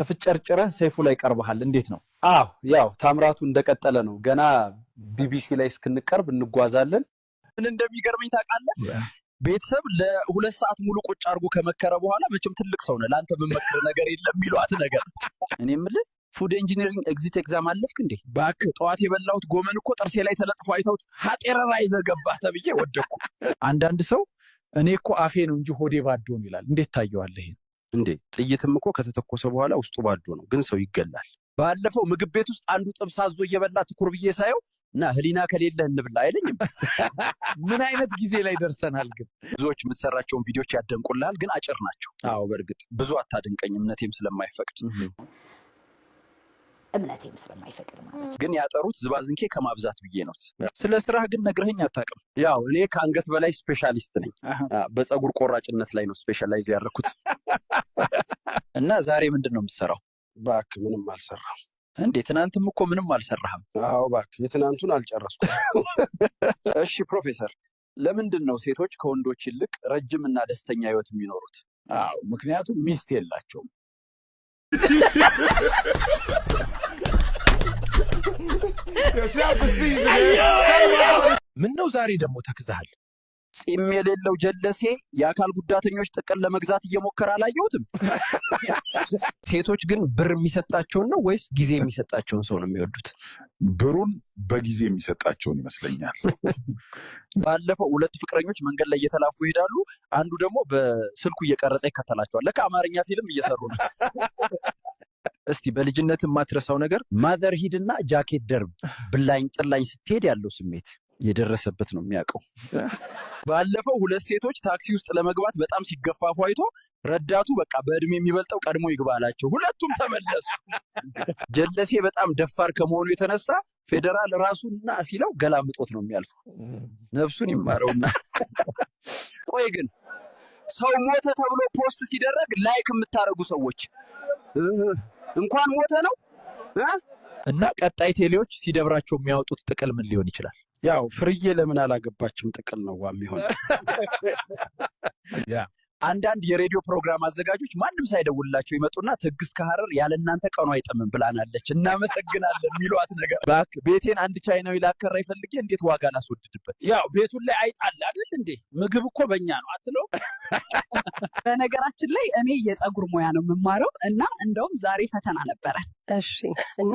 ተፍጨርጭረህ ሰይፉ ላይ ቀርበሃል። እንዴት ነው? አዎ፣ ያው ታምራቱ እንደቀጠለ ነው። ገና ቢቢሲ ላይ እስክንቀርብ እንጓዛለን። ምን እንደሚገርመኝ ታውቃለህ? ቤተሰብ ለ2 ሰዓት ሙሉ ቁጭ አድርጎ ከመከረ በኋላ መቼም ትልቅ ሰው ነህ፣ ለአንተ የምመክር ነገር የለም የሚሏት ነገር። እኔ የምልህ food engineering exit exam አለፍክ እንዴ? እባክህ፣ ጠዋት የበላሁት ጎመን እኮ ጥርሴ ላይ ተለጥፎ አይተውት ሀጤረራ ይዘህ ገባህ ተብዬ ወደኩ። አንዳንድ ሰው እኔ እኮ አፌ ነው እንጂ ሆዴ ባዶ ነው ይላል። እንዴት ታየዋለህ ይሄን? እንዴ፣ ጥይትም እኮ ከተተኮሰ በኋላ ውስጡ ባዶ ነው፣ ግን ሰው ይገላል። ባለፈው ምግብ ቤት ውስጥ አንዱ ጥብስ አዞ እየበላ ትኩር ብዬ ሳየው እና ህሊና ከሌለህ እንብላ አይለኝም። ምን አይነት ጊዜ ላይ ደርሰናል ግን? ብዙዎች የምትሰራቸውን ቪዲዮዎች ያደንቁልሃል፣ ግን አጭር ናቸው። አዎ፣ በእርግጥ ብዙ አታድንቀኝ፣ እምነቴም ስለማይፈቅድ። እምነቴም ስለማይፈቅድ ማለት ነው። ግን ያጠሩት ዝባዝንኬ ከማብዛት ብዬ ነው። ስለ ስራህ ግን ነግረኸኝ አታውቅም። ያው እኔ ከአንገት በላይ specialist ነኝ። በፀጉር ቆራጭነት ላይ ነው specialize ያደረኩት። እና ዛሬ ምንድን ነው የምትሰራው? እባክህ፣ ምንም አልሰራም። እንዴ፣ ትናንትም እኮ ምንም አልሰራህም። አዎ እባክህ፣ የትናንቱን አልጨረስኩም። እሺ ፕሮፌሰር፣ ለምንድን ነው ሴቶች ከወንዶች ይልቅ ረጅም እና ደስተኛ ህይወት የሚኖሩት? አዎ፣ ምክንያቱም ሚስት የላቸውም። ምን ነው ዛሬ ደግሞ ተክዘሃል? ጺም የሌለው ጀለሴ የአካል ጉዳተኞች ጥቅል ለመግዛት እየሞከረ አላየሁትም። ሴቶች ግን ብር የሚሰጣቸውን ነው ወይስ ጊዜ የሚሰጣቸውን ሰው ነው የሚወዱት? ብሩን በጊዜ የሚሰጣቸውን ይመስለኛል። ባለፈው ሁለት ፍቅረኞች መንገድ ላይ እየተላፉ ይሄዳሉ። አንዱ ደግሞ በስልኩ እየቀረጸ ይከተላቸዋል። ለካ አማርኛ ፊልም እየሰሩ ነው። እስቲ በልጅነት የማትረሳው ነገር? ማዘር ሂድና ጃኬት ደርብ ብላኝ ጥላኝ ስትሄድ ያለው ስሜት የደረሰበት ነው የሚያውቀው። ባለፈው ሁለት ሴቶች ታክሲ ውስጥ ለመግባት በጣም ሲገፋፉ አይቶ ረዳቱ በቃ በእድሜ የሚበልጠው ቀድሞ ይግባ አላቸው። ሁለቱም ተመለሱ። ጀለሴ በጣም ደፋር ከመሆኑ የተነሳ ፌዴራል ራሱና ሲለው ገላምጦት ነው የሚያልፈው። ነፍሱን ይማረውና። ቆይ ግን ሰው ሞተ ተብሎ post ሲደረግ like የምታደርጉ ሰዎች እንኳን ሞተ ነው እ? እና ቀጣይ ቴሌዎች ሲደብራቸው የሚያወጡት ጥቅል ምን ሊሆን ይችላል? ያው ፍርዬ ለምን አላገባችም ጥቅል ነው የሚሆን። አንዳንድ የሬዲዮ ፕሮግራም አዘጋጆች ማንም ሳይደውልላቸው ይመጡና ትዕግስት ከሐረር ያለ እናንተ ቀኑ አይጥምም ብላናለች፣ እናመሰግናለን የሚሏት ነገር። እባክህ፣ ቤቴን አንድ ቻይናዊ ላከራይ ፈልጌ እንዴት ዋጋ ላስወድድበት? ያው ቤቱን ላይ አይጣል አይደል እንዴ? ምግብ እኮ በእኛ ነው አትለው? በነገራችን ላይ እኔ የፀጉር ሙያ ነው የምማረው እና እንደውም ዛሬ ፈተና ነበረ። እሺ፣ እና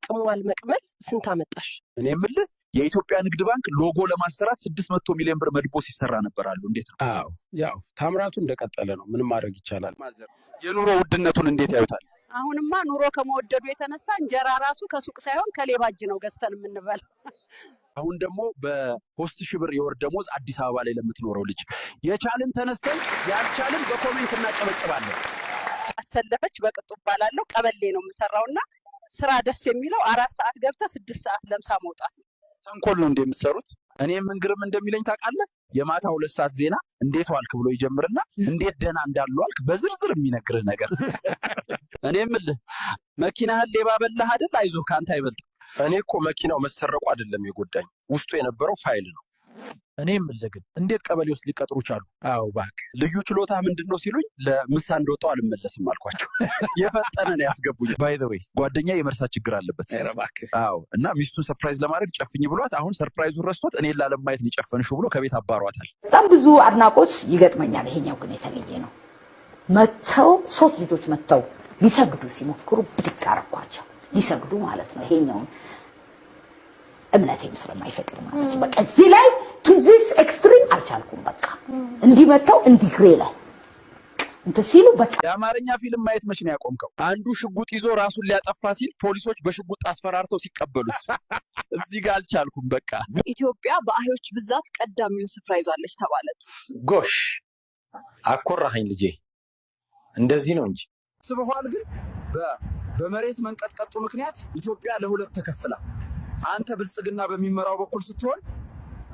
ቅሟል መቅመል ስንት አመጣሽ? እኔ የምልህ የኢትዮጵያ ንግድ ባንክ ሎጎ ለማሰራት 600 ሚሊዮን ብር መድቦ ሲሰራ ነበር አሉ። እንዴት ነው? አዎ፣ ያው ታምራቱ እንደቀጠለ ነው። ምን ማድረግ ይቻላል? ማዘር፣ የኑሮ ውድነቱን እንዴት ያዩታል? አሁንማ ኑሮ ከመወደዱ የተነሳ እንጀራ ራሱ ከሱቅ ሳይሆን ከሌባ እጅ ነው ገዝተን የምንበላው። አሁን ደግሞ በ3,000 ብር የወር ደሞዝ አዲስ አበባ ላይ ለምትኖረው ልጅ የቻልን ተነስተን ያልቻልን በ comment እናጨበጭባለን። አሰለፈች በቅጡ እባላለሁ። ቀበሌ ነው የምሰራው እና ስራ ደስ የሚለው 4 ሰዓት ገብተህ 6 ሰዓት ለምሳ መውጣት ነው። ተንኮል ነው እንደ የምትሰሩት? እኔ ምን ግርም እንደሚለኝ ታውቃለህ? የማታ 2 ሰዓት ዜና እንዴት ዋልክ ብሎ ይጀምርና እንዴት ደህና እንዳሉ ዋልክ በዝርዝር የሚነግርህ ነገር። እኔ የምልህ መኪናህን ሌባ በላህ አይደል? አይዞህ፣ ከአንተ አይበልጥም። እኔ እኮ መኪናው መሰረቁ አይደለም የጎዳኝ፣ ውስጡ የነበረው ፋይል ነው። እኔ የምልህ ግን እንዴት ቀበሌ ውስጥ ሊቀጥሩ ቻሉ? አዎ እባክህ፣ ልዩ ችሎታ ምንድን ነው ሲሉኝ ለምሳ እንደወጣው አልመለስም አልኳቸው። የፈጠነ ነው ያስገቡኝ። By the way ጓደኛ የመርሳት ችግር አለበት። ኧረ እባክህ። አዎ፣ እና ሚስቱን surprise ለማድረግ ጨፍኝ ብሏት አሁን surprise ኡን ረስቶት እኔን ላለማየት ነው የጨፈንሽው ብሎ ከቤት አባሯታል። በጣም ብዙ አድናቆት ይገጥመኛል። ይሄኛው ግን የተለየ ነው። መጥተው ሶስት ልጆች መጥተው ሊሰግዱ ሲሞክሩ ብድግ አረኳቸው። ሊሰግዱ ማለት ነው። ይሄኛውን እምነቴም ስለማይፈቅድ ማለት ነው። በቃ እዚህ ላይ to this extreme አልቻልኩም። በቃ እንዲህ መጥተው እንዲህ ግሬ ላይ እንትን ሲሉ በቃ የአማርኛ ፊልም ማየት መች ነው ያቆምከው? አንዱ ሽጉጥ ይዞ ራሱን ሊያጠፋ ሲል ፖሊሶች በሽጉጥ አስፈራርተው ሲቀበሉት እዚህ ጋር አልቻልኩም። በቃ። ኢትዮጵያ በአህዮች ብዛት ቀዳሚውን ስፍራ ይዟለች ተባለ። ጎሽ፣ አኮራኸኝ ልጄ። እንደዚህ ነው እንጂ። አስበኸዋል? ግን በመሬት መንቀጥቀጡ ምክንያት ኢትዮጵያ ለሁለት ተከፍላ አንተ ብልጽግና በሚመራው በኩል ስትሆን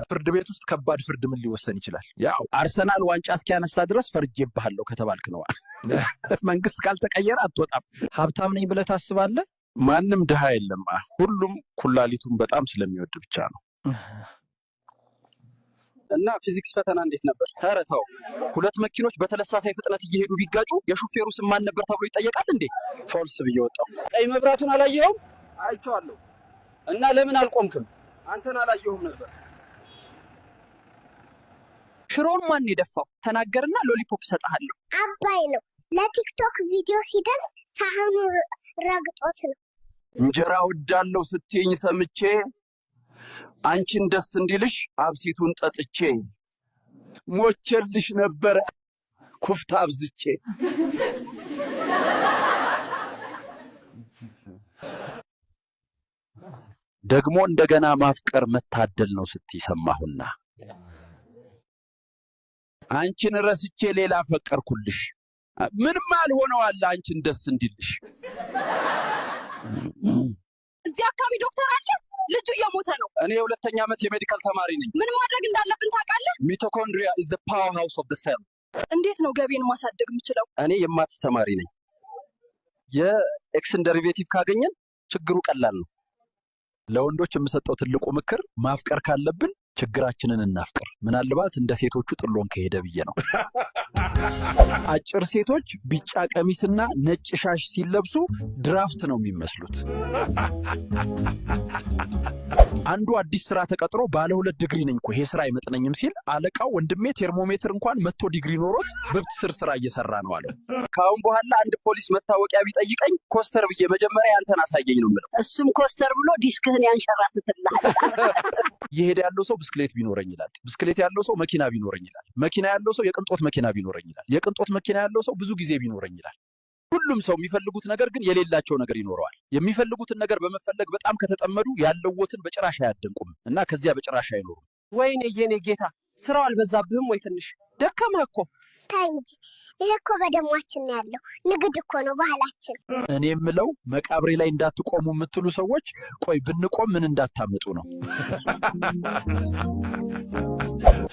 ፍርድ ቤት ውስጥ ከባድ ፍርድ ምን ሊወሰን ይችላል? ያው አርሰናል ዋንጫ እስኪያነሳ ድረስ ፈርጄብሃለሁ ከተባልክ ነው። መንግስት ካልተቀየረ አትወጣም። ሀብታም ነኝ ብለህ ታስባለህ? ማንም ድሃ የለም። ሁሉም ኩላሊቱን በጣም ስለሚወድ ብቻ ነው። እና ፊዚክስ ፈተና እንዴት ነበር? ኧረ ተው። ሁለት መኪኖች በተመሳሳይ ፍጥነት እየሄዱ ቢጋጩ የሹፌሩ ስም ማን ነበር ተብሎ ይጠየቃል እንዴ? False ብዬ ወጣሁ። ቀይ መብራቱን አላየኸውም? አይቼዋለሁ። እና ለምን አልቆምክም? አንተን አላየሁም ነበር። ሽሮውን ማን የደፋው? ተናገርና lollipop እሰጥሃለሁ። አባይ ነው። ለቲክቶክ ቪዲዮ ሲደርስ ሳህኑ ረግጦት ነው። እንጀራ ወዳለው ስትይኝ ሰምቼ፣ አንቺን ደስ እንዲልሽ አብሲቱን ጠጥቼ፣ ሞቼልሽ ነበረ ኩፍታ አብዝቼ። ደግሞ እንደገና ማፍቀር መታደል ነው ስትይ ሰማሁና አንቺን ረስቼ ሌላ ፈቀርኩልሽ። ምንም አልሆነዋል አንቺን ደስ እንዲልሽ። እዚህ አካባቢ ዶክተር አለ? ልጁ እየሞተ ነው። እኔ የሁለተኛ ዓመት የ medical ተማሪ ነኝ። ምን ማድረግ እንዳለብን ታውቃለህ? Mitochondria is the powerhouse of the cell። እንዴት ነው ገቢን ማሳደግ የምችለው? እኔ የ maths ተማሪ ነኝ። የ x ን derivative ካገኘን ችግሩ ቀላል ነው። ለወንዶች የምሰጠው ትልቁ ምክር ማፍቀር ካለብን ችግራችንን እናፍቅር። ምናልባት እንደ ሴቶቹ ጥሎን ከሄደ ብዬ ነው። አጭር ሴቶች ቢጫ ቀሚስና ነጭ ሻሽ ሲለብሱ ድራፍት ነው የሚመስሉት። አንዱ አዲስ ስራ ተቀጥሮ ባለ 2 ዲግሪ ነኝ እኮ፣ ይሄ ስራ አይመጥነኝም ሲል አለቃው ወንድሜ ቴርሞሜትር እንኳን 100 ዲግሪ ኖሮት በብት ስር ስራ እየሰራ ነው አለው። ከአሁን በኋላ አንድ ፖሊስ መታወቂያ ቢጠይቀኝ ኮስተር ብዬ መጀመሪያ ያንተን አሳየኝ ነው የምለው። እሱም ኮስተር ብሎ ዲስክህን ያንሸራትትልሃል። እየሄደ ያለው ሰው ብስክሌት ቢኖረኝ ይላል። ብስክሌት ያለው ሰው መኪና ቢኖረኝ ይላል። መኪና ያለው ሰው የቅንጦት መኪና ቢኖረኝ ይላል። የቅንጦት መኪና ያለው ሰው ብዙ ጊዜ ቢኖረኝ ይላል። ሁሉም ሰው የሚፈልጉት ነገር ግን የሌላቸው ነገር ይኖረዋል። የሚፈልጉትን ነገር በመፈለግ በጣም ከተጠመዱ ያለዎትን በጭራሽ አያደንቁም እና ከዚያ በጭራሽ አይኖሩም። ወይኔ የኔ ጌታ፣ ስራው አልበዛብህም ወይ? ትንሽ ደከመህ እኮ። ተይ እንጂ፣ ይሄ እኮ በደማችን ነው ያለው። ንግድ እኮ ነው ባህላችን። እኔ የምለው መቃብሬ ላይ እንዳትቆሙ የምትሉ ሰዎች ቆይ ብንቆም ምን እንዳታመጡ ነው።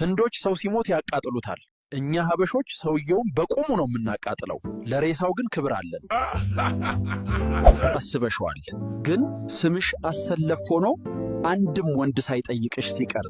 ህንዶች ሰው ሲሞት ያቃጥሉታል። እኛ ሀበሾች ሰውየውን በቁሙ ነው የምናቃጥለው። ለሬሳው ግን ክብር አለን። አስበሽዋል? ግን ስምሽ አሰለፍ ሆኖ አንድም ወንድ ሳይጠይቅሽ ሲቀር።